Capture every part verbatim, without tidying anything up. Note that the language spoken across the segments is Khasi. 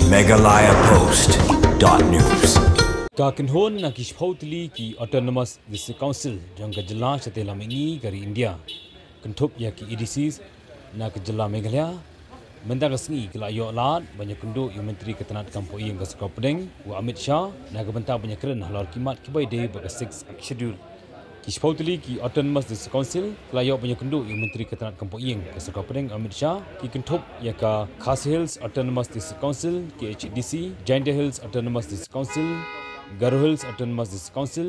Meghalaya Post dot news. Ka kynhun na ki shiphew tylli ki Autonomous District Council jong ka jylla shatei lam mihngi ka ri India, kynthup ïa ki A D Cs na ka jylla Meghalaya, mynta ka sngi ki la ïoh lad ban ïakynduh ïa u Myntri ka tnat kam poh ïing ka sorkar pdeng, u Amit Shah, na ka bynta ban ïakren halor ki mat kiba ïadei bad ka Sixth Schedule. Ki shiphew tylli ki Autonomous District Council ki la ïoh ban ïakynduh ïa u Myntri ka tnat kam poh ïing ka sorkar pdeng, Amit Shah, ki kynthup ïa ka Khasi Hills Autonomous District Council, K H A D C, Jaintia Hills Autonomous District Council, Garo Hills Autonomous District Council,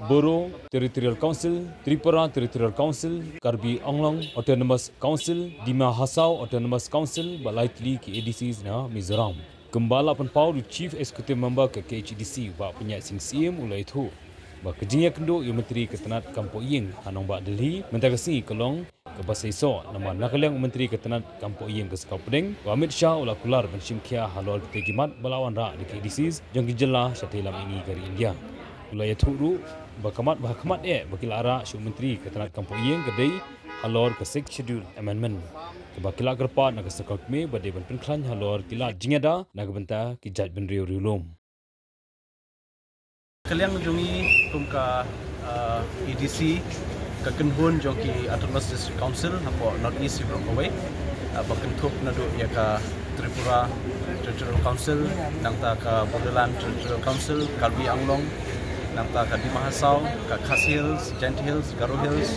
Bodo Territorial Council, Tripura Territorial Council, Karbi Anglong Autonomous Council, Dima Hasao Autonomous Council bad lai tylli ki A D Cs na Mizoram. Kumba la pynpaw da u Chief Executive Member ka K H A D C, Bah Pynïaid Sing Syiem, u la ïathuh ba ka jingïakynduh ïa u Myntri ka tnat kam poh ïing ha nongbah Delhi mynta ka sngi ka long kaba seisoh, namar na ka liang u Myntri ka tnat kam poh ïing ka sorkar pdeng, u Amit Shah, u la kular ban shim khia halor kitei ki mat ba la wanrah da ki A D Cs jong ki jylla shatei lam mihngi ka ri India. U la ïathuh ruh ba ka mat ba ha khmat eh ba ki la rah sha u Myntri ka tnat kam poh ïing ka dei halor ka Sixth Schedule Amendment, kaba ki la kyrpad na ka sorkar kmie ba dei ban pynkhlaiñ halor ki lad jingïada na ka bynta ki jaitbynriew riewlum. Ka liang jong ngi kum ka, ah, A D C, ka kynhun jong ki Autonomous District Council hapoh North East baroh kawei, ah, ba kynthup naduh ïa ka Tripura Territorial Council, nangta ka Bodoland Territorial Council, Karbi Anglong, nangta ka Dima Hasao, ka Khasi Hills, Jaintia Hills, Garo Hills,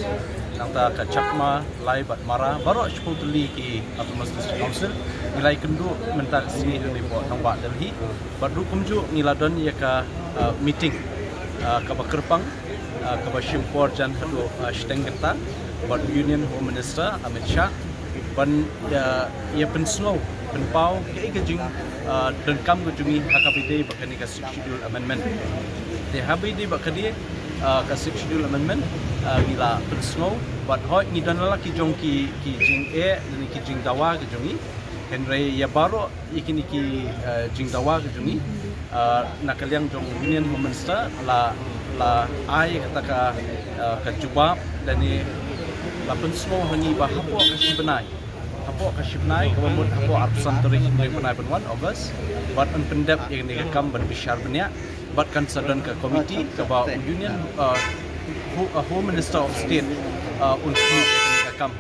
nangta ka Chakma, Lai bad Mara, baroh shiphew tylli ki Autonomous District Council ngi la ïakynduh mynta ka sngi hangne hapoh nongbah Delhi. Bad ruh kumjuh ngi la don ïa ka, ah, meeting, ah, kaba kyrpang, ah, kaba shim por jan haduh, ah, shiteng kynta bad Union Home Minister Amit Shah ban, ah, ïa pynsngew pynpaw kaei ka jing, ah, donkam ka jong ngi ha kaba ïadei bad kane ka Sixth Schedule Amendment. Te haba ïadei bad kane, ah, ka Sixth Schedule Amendment, ah, ngi la pynsngew bad hooid ngi don la ki jong ki, ki jingeh lane ki jingdawa ka jong ngi. Hynrei ïa baroh ïa kine ki, ah, jingdawa ka jong ngi, ah, na ka liang jong Union Home Minister la, la ai kata ka, ah, ka jubab lane la pynsngew ha ngi ba hapoh ka shi bnai, hapoh ka shi bnai kaba mut hapoh arphew san tarik hynriew bnai ban wan August, bad yn pyndep ïa kane ka kam ban bishar bniah, bad kan sa don ka komiti kaba u Union, ah, Ho-, ah, Home Minister of State, ah, un khmih ïa kane ka kam.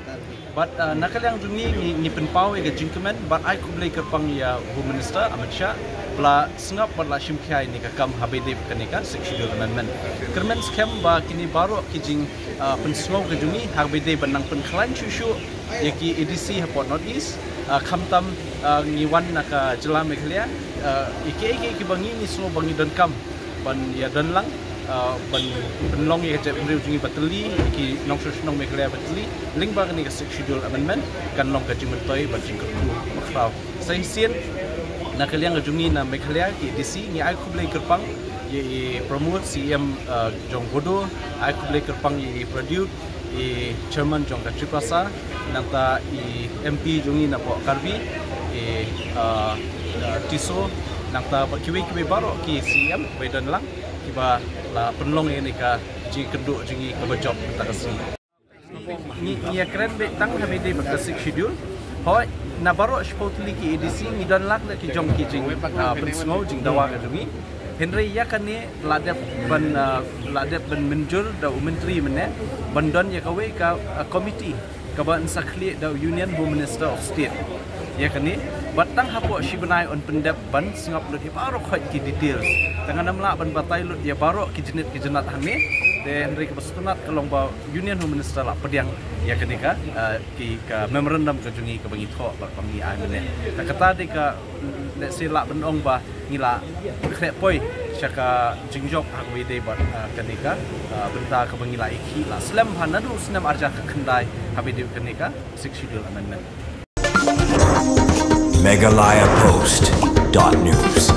Bad, ah, na ka liang jong ngi, ngi, ngi pynpaw ïa ka jingkmen bad ai khublei kyrpang ïa u Home Minister Amit Shah ba la sngap bad la shim khia ïa kane ka kam haba ïadei bad kane ka Sixth Schedule Amendment. Kyrmen skhem ba kine baroh ki jing, ah, pynsngew ka jong ngi haba ïadei ban nang pynkhlaiñ shuh shuh ïa ki A D C hapoh North East, ah, khamtam, ah, ngi wan na ka jylla Meghalaya, ah, ïa kiei kiei kiba ngi, ngi sngew ba ngi donkam ban ïa don lang, ah, ban pynlong ïa ka jaitbynriew jong ngi ba tylli, ïa ki nongshong shnong Meghalaya ba tylli lyngba kane ka Sixth Schedule Amendment kan long ka jingmyntoi bad jingkyrkhu bakhraw. Sa shisien na ka liang ka jong ngi na Meghalaya ki A D C ngi ai khublei kyrpang ïa i Pramod, C E M, ah, jong Bodo, ai khublei kyrpang ïa i Pradyut, i Chairman jong ka Tiprasa, nangta i M P jong ngi napoh Karbi, i, ah, ah, Tisso, nangta bad kiwei kiwei baroh ki C E M ba don lang kiba la pynlong ïa kane ka jingïakynduh jong ngi kaba jop mynta ka sngi. Ngi, ngi ïakren beit tang haba ïadei bad ka Sixth Schedule. Hooid, na baroh shiphew tylli ki A D C ngi don la ki jong ki jing, ah, pynsngew jingdawa ka jong ngi. Hynrei ïa kane la dep ban, ah, la dep ban mynjur da u Myntri mynne ban don ïa kawei ka, ah, komiti kaba yn sa khlieh da u Union Home Minister of State ïa kane, bad tang hapoh shi bnai un pyndep ban sngap lut ïa baroh khoit ki details. Te ngan ym lah ban batai lut ïa baroh ki jingit ki jingnat hangne. Te hynrei kaba sngewtynnat ka long ba Union Home Minister la pdiang ïa kane ka, ah, ki, ka memorandum ka jong ngi kaba ngi thoh bad ba ngi ai mynne. Te kata dei ka, lehse lah ban ong ba ngi la khreh poi sha ka jingjop haba ïadei bad, ah, kane ka, ah, bynta kaba ngi la ïakhih la slem bha naduh u snem ar hajar khyndai haba ïadei bad kane ka Sixth Schedule Amendment. Meghalaya Post dot news.